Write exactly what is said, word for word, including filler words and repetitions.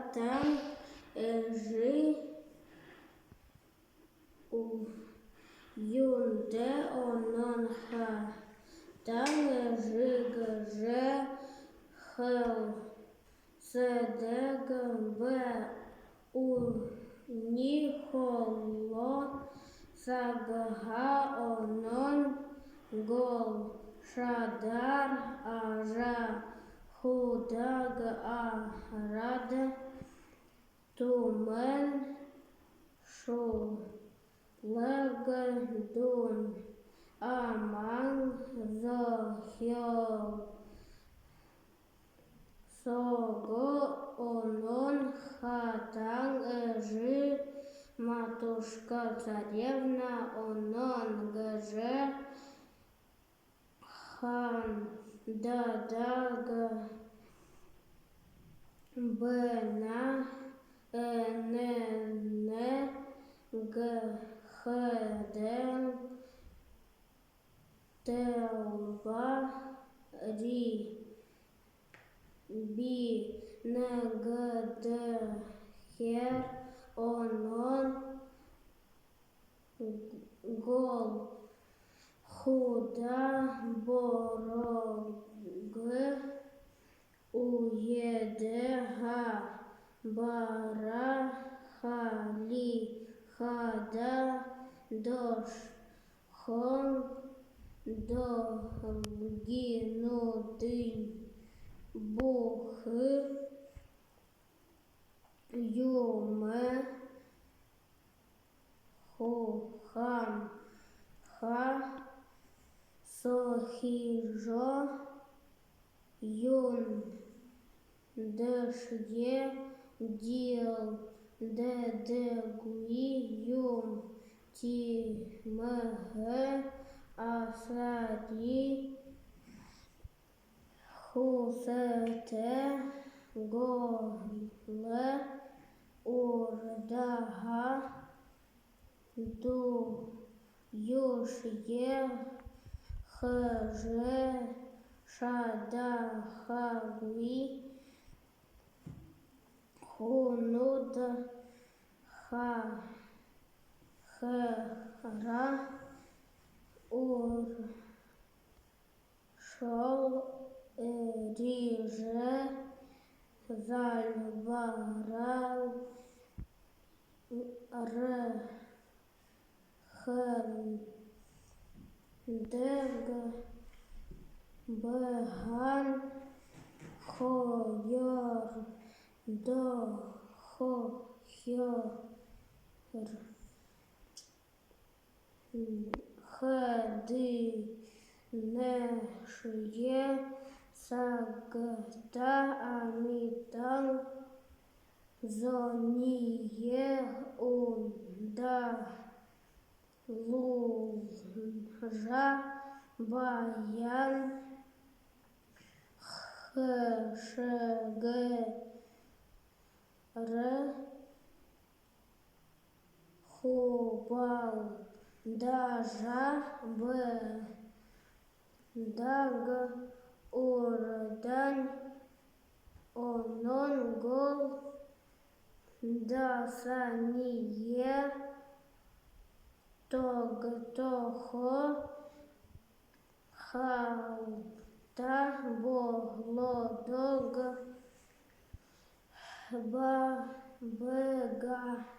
Хатан эжы у-, юундэ унана? Хатан эжы гэжэ хэлсэдэг бэ. Үни холо сагһаа унана гол шадар ажаһуудаг арад түмэн шүлэг дуун аман зохёол соогоо унана. Хатан эжы, матушка-царевна, унана гэжэ хандадаг байна. Энэнь гэхэдэнь, тэлбэри. Би нэгэдэхеэр унана гол худа борог. Үедээ хабараа хали хада дошхон долгинуудынь бүхы юумэ хухамха сохижо, юундэшье дилдээгүй юм. Тиимэһээ асари хүсэтэй гол урдаһаа дуу юушье хэжэ шадахагүй хүнүүд ха-, хара ур- шол эрижэ, зальбаралан хэндэгэ бэһэн хоёр дохёор хэдышье сагта амитан зониие ундалуулжа, баян хэшэгээрээ хубаалдажа байдаг урдань, онон гол дасаниие тогтохо халта болодог ба-, байгаа.